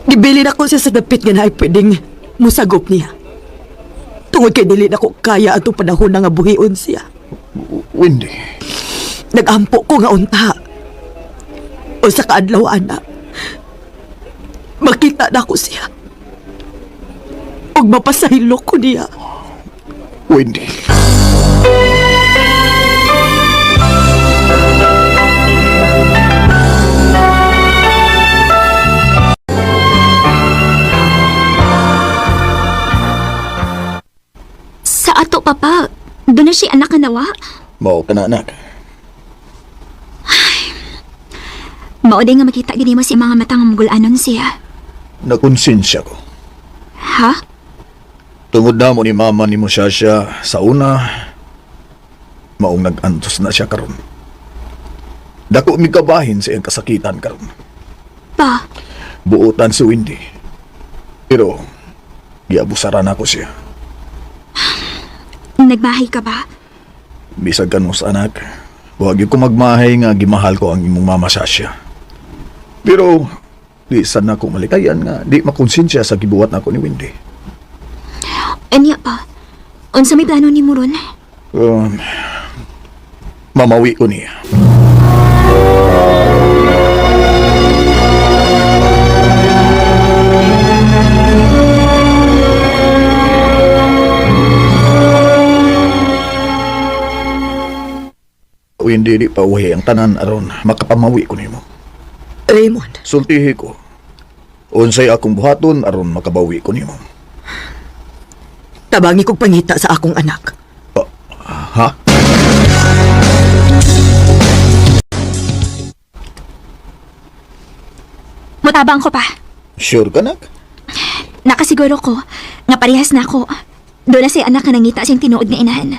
Gibilin ako siya sa dapit nga naay pwedeng musagop niya. Tungod kay dili na ko kaya atong panahon na nga buhion siya. Wendy. Nagampo ko nga unta. O sa kaadlaw, anak. Makita na ko siya. Og mapasahilo ko niya. Wendy. Sa ato, papa, doon na siya anak nga nawa. Mao ka na anak. Mao day nga makita gini mo si mga mata nga mugulanon siya. Nakonsensya ko. Ha? Tungod na mo ni mama ni mo siya siya sa una, maong nag-antos na siya karon. Dako mi kabahin sa iyang kasakitan karon. Pa, Buotan si Wendy. Pero, giabusaran ako siya. nagmahay ka ba? Bisag kanus anak, wag ko magmahay nga gimahal ko ang imong mama Sasha. Pero, di sad na ko malikayan nga di makonsensya sa gibuhat nako ni Wendy. Anya pa, unsa may plano ni ron? Mamawi ko niya. Hindi di pa uwi ang tanan aron makapamawi ko nimo. Raymond, Sultihi ko. Unsay akong buhaton aron makabawi ko nimo. tabangi kog pangita sa akong anak. Ha? Mutabang ko pa. Sure ka nak? Nakasiguro ko nga parehas na ako. Doon na si anak nga nangita siyang tinuod nga inahan.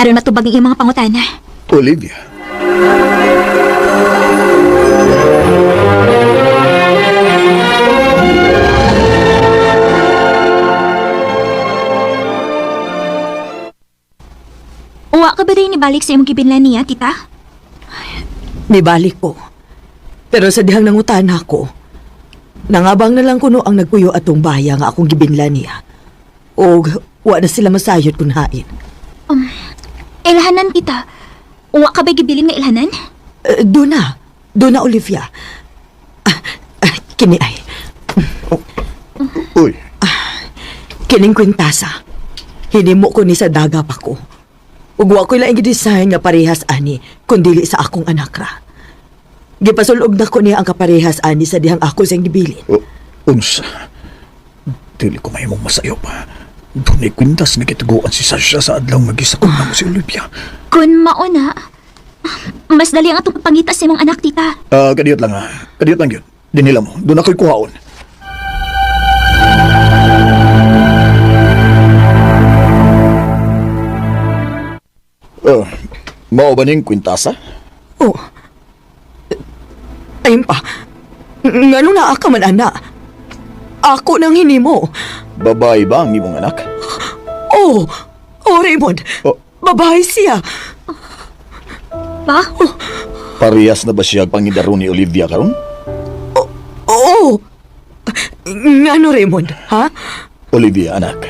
Aron matubag ang iyong mga pangutana. Olivia. Uwa ka ba din ibalik sa imong gibinlan niya, tita? Nibalik ko. Pero sa dihang nangutana ko, nangabang na lang kuno ang nagpuyo atong baya nga akong gibinla niya. O wa na sila masayod kun hain. Ilhanan, tita. Uwa ka ba gibilin nga ilhanan? Eh, doon na. Doon na, Olivia. Ah, kini ay. Uy, Kining kwintasa. Hinimo ko ni sa daga pa ko. Ug wa ko'y laing gidesign nga parehas ani, kundili sa akong anak ra. Gipasulog na ko niya ang kaparehas ani sa dihang ako siyang gibilin. Unsa. Dili ko mahimong masayop. Dunay kwintas na gituguan si Sasha sa adlaw magisakot na mo si Olivia. Kun mauna, mas dali ang atong pangita sa imong anak, tita. Ah, kadiyot lang ha. Kadiyot lang yun. Dinila mo. Doon ako'y kuhaon. Mao ba ning kwintasa? Oh. Ayun pa. Ngano na ka man, ana? Ako nang hinimo. Babae ba ang imong anak? Oh. Oh, Raymond. Oh. Babae siya. Pa? Parehas na ba siya pangidaro ni Olivia karon? Oo. Ngano, Raymond? Ha? Olivia, anak.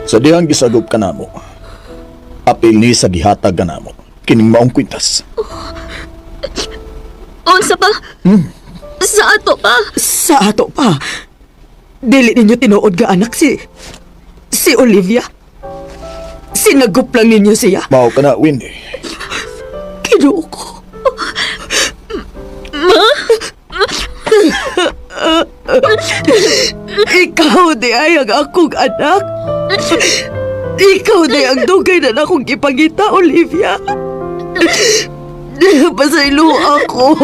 Sa dihang gisagop ka namo. Apil ni sa gihatag ka namo. Kining maong kwintas. Unsa pa? Sa ato pa? Sa ato pa. Dili ninyo tinuod ga anak si Olivia. Sinagup lang ninyo siya. Mao ka na, Wendy. Kinuo ko. Ikaw di ay ang akong anak. Ikaw di ang dugay na akong ipangita, Olivia. Pasaylo ako.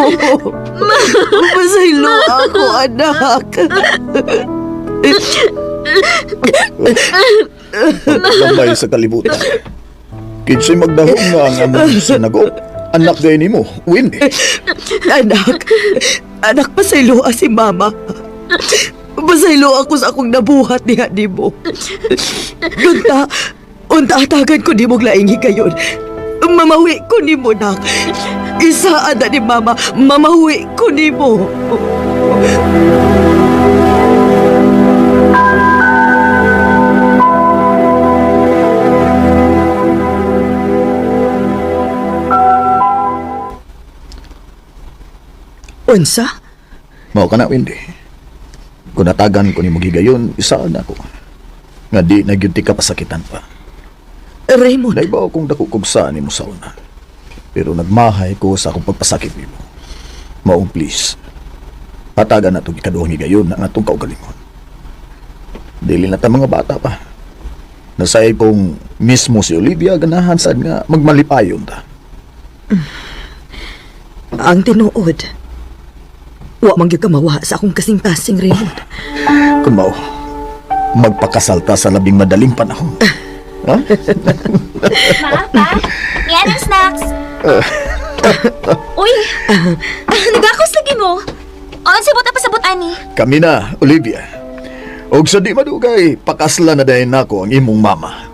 Pasaylo ako, anak. Pagkalambay sa kalibutan. Kinsay magdahom nga ang among sinagop. Anak gay nimo, Wendy. Anak, anak, pasaylo si mama. Pasaylo ako sa akong nabuhat niya nimo. Unta, unta atagan ko nimo laing higayon. Mamawi ko nimo nak. Isa ada ni mama, mamawi ko nimo. Unsa? Mao ka na, Wendy. Kung natagan ko nimo gigayon, isaan ako. Nga di na gyud ti ka pasakitan pa. Raymond, Naibaw kong dako kog saan nimo sa una. Pero nagmahay ko sa akong pagpasakit nimo. Maong please. Hatagan na itong ikaduhang higayon ang atong kaugalingon. Dili na ta mga bata pa. Nasay kong mismo si Olivia ganahan sad nga magmalipayon ta. ang tinuod. Wa man gyud ka mawa sa akong kasing-kasing, Raymond. Kung mao, magpakasal ta sa labing madaling panahon. Ha? Ma, pa? Yan ang snacks. Uy! Nagakos lagi mo. On sa buta pasabot ani. Kami na, Olivia. Og sa di madugay, pakasla na dayon nako ang imong mama.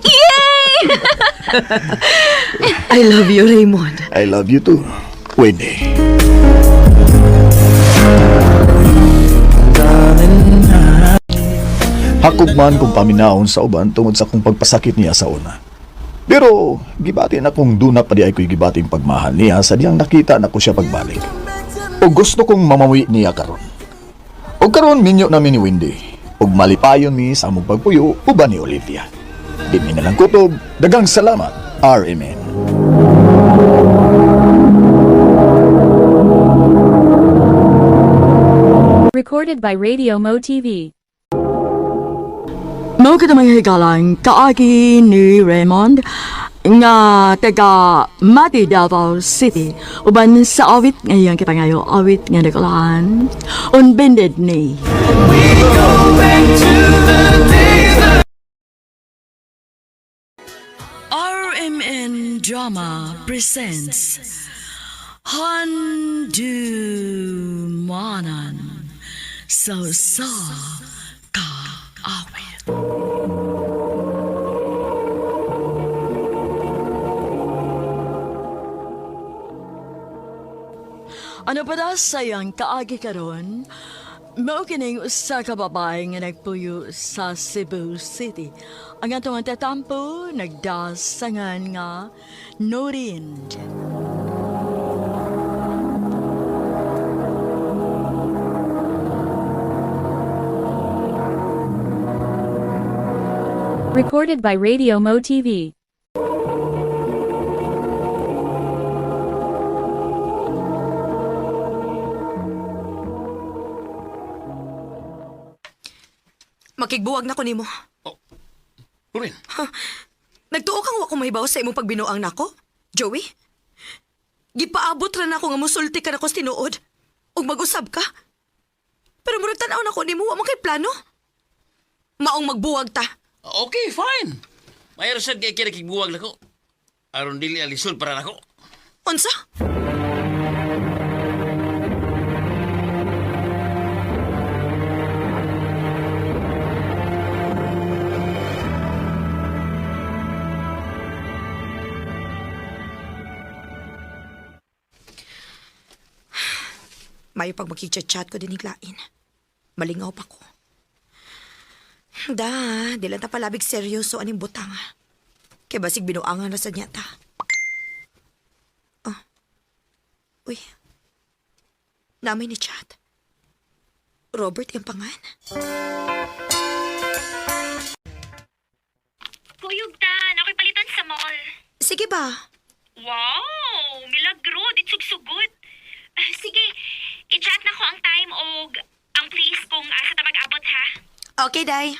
Yay! I love you, Raymond. I love you too, Wendy. Hakog man kung paminahon sa uban tungod sa akong pagpasakit niya sa una. Pero gibati na kung duna pa di ay ko'y gibating pagmahal niya sa diyang nakita na ko siya pagbalik. O gusto kong mamawi niya karon. O karon minyo namin ni Wendy. Ug malipayon mi sa among pagpuyo uban ni Olivia. Di mi na lang kutob. Dagang salamat, RMN. Recorded by Radio Mo TV. Mao kita mga higalang kaagi ni Raymond nga taga Mati Davao City uban sa awit ngayong kipangayo awit nga nagulahan on bended knee. Drama presents Handumanan sa sa kaawit. Ano pa da sayang kaagi karon? Mao kining usa ka babae nga nagpuyo sa Cebu City. Ang atong tatampo nagdasangan nga Norin. Recorded by Radio Mo TV. Makigbuwag na ko nimo. Nurin, Nagtuo kang wa ko mahibaw sa imong pagbinuang nako? Joey? Gipaabot ra nako nga musulti ka nako sa tinuod ug mag-usab ka. Pero murag tan-aw nako nimo wa man kay plano. Maong magbuwag ta. Okay, fine. Mayroon sad kay kinakigbuwag nako. Aron dili alisod para nako. Unsa? Mayo pag makichat-chat ko din lain. Malingaw pa ko. Da, di lang ta palabig seryoso aning butang. Kay basig binuangan na sa niya ta. Oh. Uy. Namay ni chat. Robert yung pangan. Kuyog tan, ako'y palitan sa mall. Sige ba? Wow! Milagro, di sugsugod. Ah, sige, i-chat na ko ang time og ang place kung asa ta mag-abot ha. Okay, day.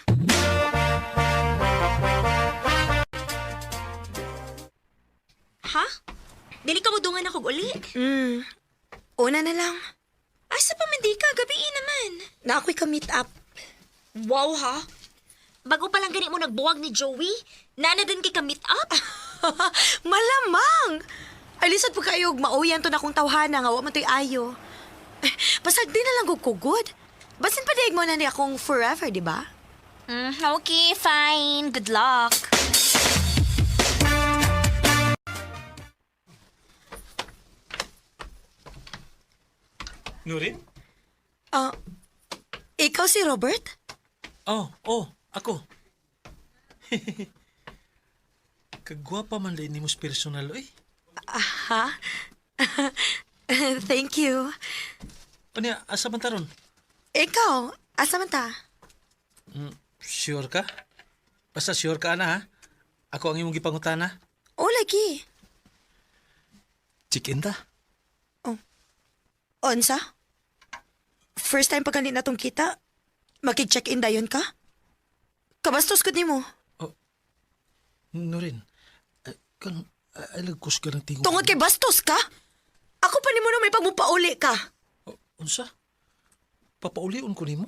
Ha? Dili ka mudungan ako uli. Una na lang. Asa pa man di ka, gabi naman. Na ako'y ka-meet up. Wow ha? Bago pa lang gani mo nagbuwag ni Joey, nana din kay ka meet up? Malamang! Ay, lisod po kayo, mauyan to na akong tawhana nga, wa man to'y ayo. Eh, basag di na lang gugugod. Basin pa mo na ni akong forever, di ba? Okay, fine. Good luck. Nurin? Ah, ikaw si Robert? Oh, ako. Kagwapa man lain nimo sa personal, oy. Ha? Thank you. Ano, asa man taron? Ikaw, asa man ta? Sure ka? Basta sure ka na ha? Ako ang imong gipangutana. O, lagi. Chicken ta. Onsa? First time pa gani na tong kita? Makig-check-in dayon ka? Kabastos gud nimo. Nurin, kan ay lagkus ka ng tingog. Tungod kay bastos ka? Ako pa nimo na may pagmupauli ka. Oh, unsa? Papaulion ko nimo?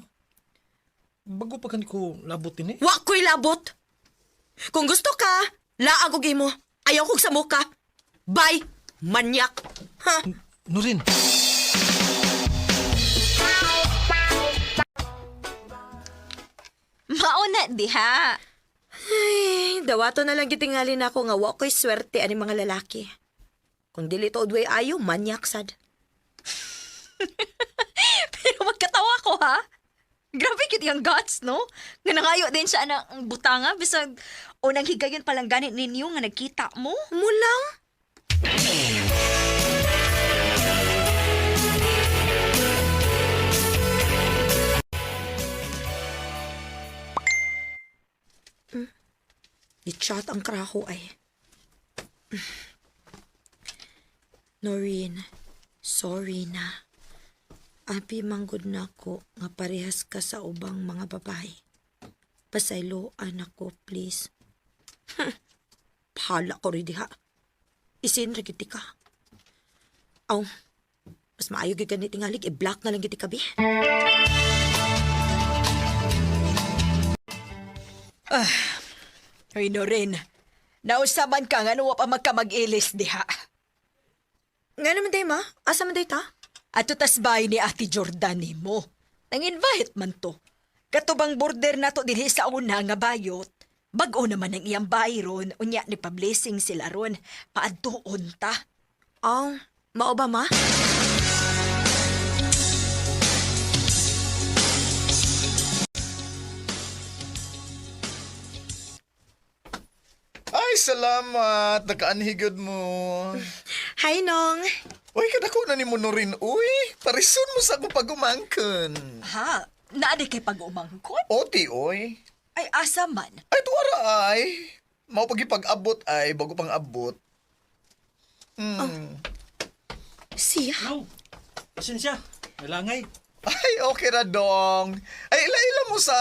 Bago pa gani ko labot ini. Wa ko'y labot. Kung gusto ka, laag og imo. Ayaw kog sa ka. Bye, manyak. Ha? Nurin, Mauna diha. Ay, dawato na lang gitingali na ako nga wa ko'y swerte ani mga lalaki. Kung dili to udway ayo, manyak sad. Pero magkatawa ko ha. Grabe cute yung guts, no? Nga nangayo din siya ng butanga bisag unang higayon pa lang ganit ninyo nga nagkita mo. Mulang? Ni-chat ang kraho ay. Noreen, sorry na. Abi manggod na ako nga parehas ka sa ubang mga babae. Pasayloan ako, please. Pahala ko rin diha. Isin ra gid ka. Aw, mas maayo gyud gani tingalig i-block na lang gid ka bi. Ay, Noren. Nausaban ka nga wa pa magkamag-ilis diha. Nga naman day, ma. Asa man day ta? Ato tas bay ni Ate Jordan nimo. Nang-invite man to. Katubang border nato dinhi sa una nga bayot. Bag-o naman ang iyang bayron, unya ni pa-blessing sila ron. Paadtuon ta. Oh, mao ba, ma? Ay, salamat. Nakaanhigod mo. Hi, Nong. Uy, kadako na ni mo no rin. Uy, parison mo sa akong pagumangkon. Ha? Naadi kay pag-umangkon? Oti, oy. Ay asa man. Ay, tuwara ay. Mao pagipag-abot ay, bago pang abot. Siya. No. Pasensya. Nalangay. Ay, okay ra dong. Ay, ila-ila mo sa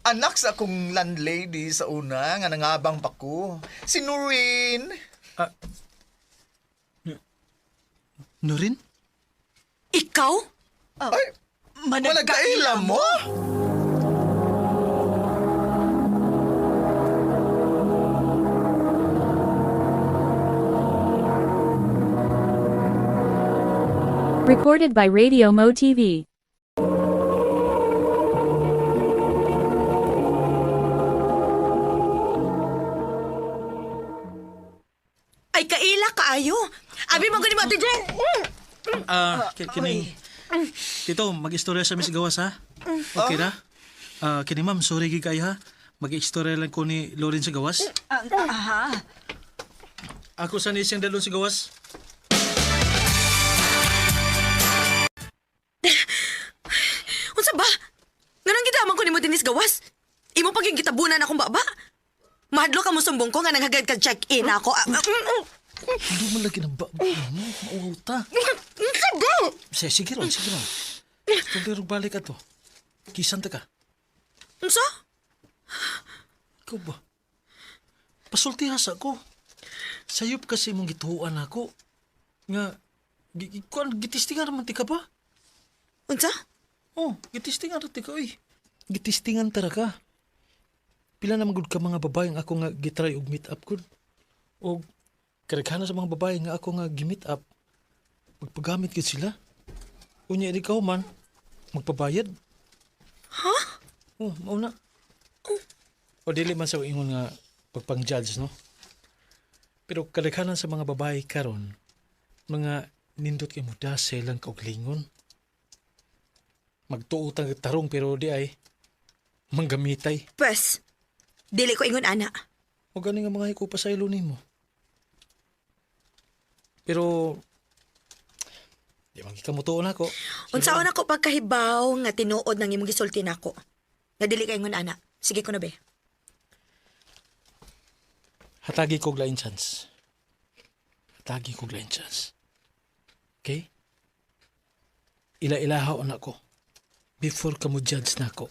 anak sa akong landlady sa una nga nangabang pa ko. Si Noreen. Ah. Nurin? Ikaw? Ay, managkaila mo? Recorded by Radio Mo TV. Ay, kaila kaayo. Abi mo gani mo, Ate Jen. Ah, kining... Tito, mag-istorya sa Miss Gawas, ha? Okay ra? Ah, kini ma'am, sorry gid kayo, ha? Mag-istorya lang ko ni Lorin sa gawas. Ah, aha. Ako sa ni siyang dalon sa gawas. Unsa ba? Nganong gitaman ko nimo dinis gawas? Imo paging gitabunan akong baba. Mahadlo ka mo sumbong ko nga nanghagad ka check-in ako. Ah, ah, Hindi mo lagi ng baba mo. Mauhaw ta. Unsa ba? Sige, sige ron, sige ron. Tuloy balik ka to. Kisan ta ka. Unsa? Ikaw ba? Pasulti sa ko. Sayop kasi mong gituan ako. Nga, kuan, gitistingan naman ti ka ba? Unsa? Oh, gitistingan ra ti ka, oy. Gitistingan tara ka. Pila naman gud ka mga babae nga ako nga gitry og meet up gud. Og karaghanan sa mga babae nga ako nga gi-meet up, magpagamit gid sila. Unya di ka man, magpabayad. Ha? Oh, mao na. O dili man sa ingon nga pagpang-judge, no? Pero kadaghanan sa mga babae karon, mga nindot kay muda sa ilang kauglingon. Magtuo tang tarong pero di ay manggamitay. Pwes, dili ko ingon ana. O gani nga mga hiko pa sa ilo nimo. Pero di man gika mutuon ako. Unsaon ako pagkahibaw nga tinuod nang imong gisulti nako. Nga dili ka ingon ana. Sige ko na be. Hatagi kog lain chance. Hatagi kog lain chance. Okay? Ila-ilahaw na ko. Before ka mo judge na ako.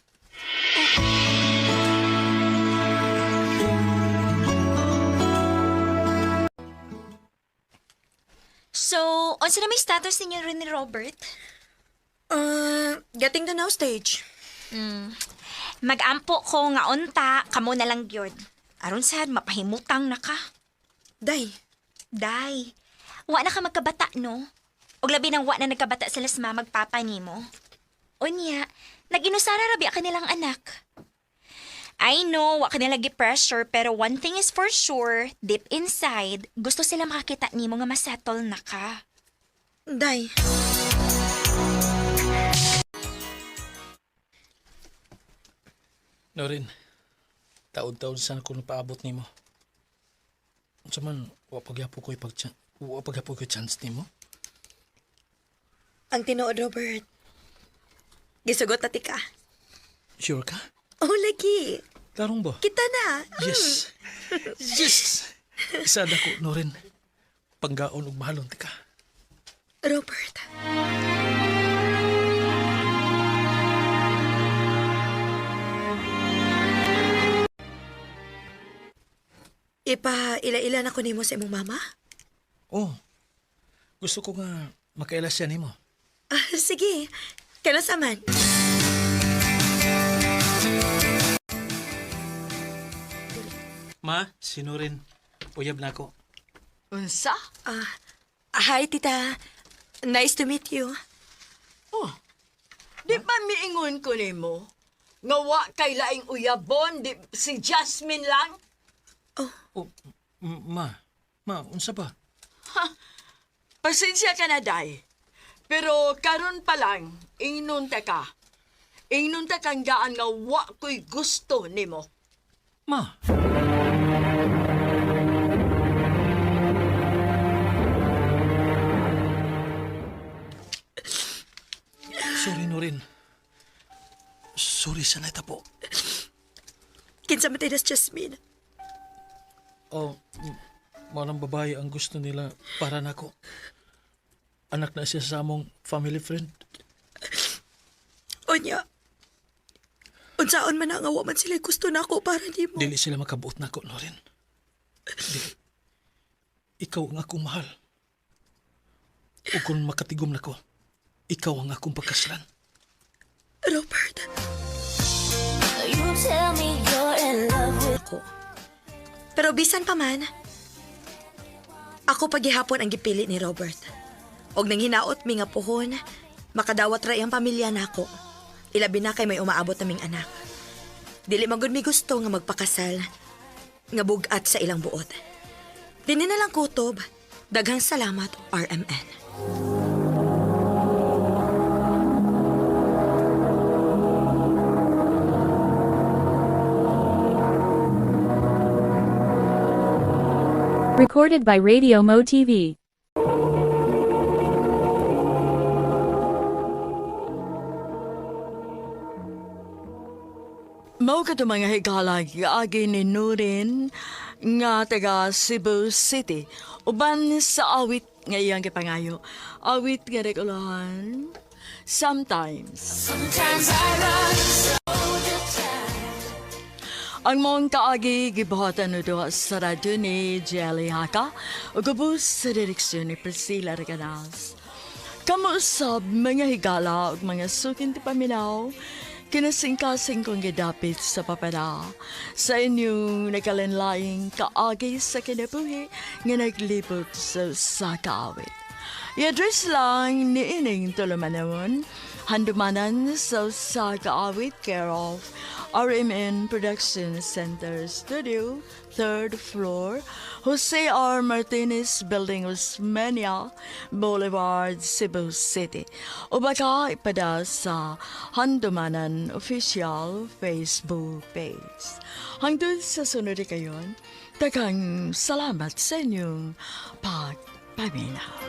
So, unsa na may status ninyo rin ni Robert? Getting the now stage. Magampo ko nga unta, kamo na lang gyud. Aron sad mapahimutang na ka. Day, Day, wa na ka magkabata, no? Og labi nang wa na nagkabata sila sa mama magpapa nimo. Unya, nag-inusara rabi ang kanilang anak. I know, wa kanila gi-pressure, pero one thing is for sure, deep inside, gusto sila makakita nimo nga masettle na ka. day. Norin, taod-taod sana ko napaabot nimo. Unsa man, wa pagyapo ko ipag wa pagyapo ko chance nimo. Ang tinuod, Robert. Gisugot na ti ka. Sure ka? Oh, lagi. Tarong ba? Kita na. Yes. Yes. Isa na ko, Norin. Panggaon ug mahalon ti ka. Robert. Ipa ila-ila na ko nimo sa imong mama? Oh. Gusto ko nga makaila siya nimo. Ah, sige. Kailan sa man? Ma, si Norin. Uyab na ako. Unsa? Hi, tita. Nice to meet you. Oh, di ba miingon ko nimo? Nga wa kay laing uyabon, di, si Jasmine lang? Oh, ma. Ma, unsa ba? Pasensya ka na, Day. Pero karon pa lang, ingnon ta ka. Ingnon ta kang gaan nga wa ko'y gusto nimo. Ma. Sorry, Norin. Sorry sa po. Kinsa man tayo Jasmine. Oh, malang babae ang gusto nila para nako. Anak na siya sa among family friend. Unya. Unsaon man ang awa man sila gusto nako para nimo. Dili sila makabuot nako, Norin. Dili. Ikaw ang akong mahal. O kung makatigom nako, ikaw ang akong pagkaslan. Robert. You tell me you're in love with Ako. Pero bisan pa man, ako pagihapon ang gipili ni Robert. Og nang hinaot mi nga puhon, makadawat ra iyang pamilya nako. Ilabi na kay may umaabot naming anak. Dili man gud mi gusto nga magpakasal, nga bugat sa ilang buot. Dini na lang kutob. Daghang salamat, RMN. Recorded by Radio Mo TV. Mao kato mga higala giagi ni Nurin nga taga Cebu City. Uban sa awit nga iyang gipangayo. Awit nga regulahan. Sometimes. Sometimes I run so the time. Ang mong kaagi gibuhatan no duha sa radyo ni Jelly Haka ug ubos sa direksyon ni Priscilla Reganas. Kamuusab mga higala ug mga sukin ti paminaw, kinasingkasing kong gidapit sa papada sa inyong nakalanlaing kaagi sa kinabuhi nga naglibot sa usa ka awit. I-address lang ni Ining Tulumanon, handumanan sa usa ka awit, care of RMN Production Center Studio, third floor, Jose R. Martinez Building, Osmeña Boulevard, Cebu City. O baka ipada sa Handumanan Official Facebook page. Hangtod sa sunod kayon, daghang salamat sa inyong pagpaminaw.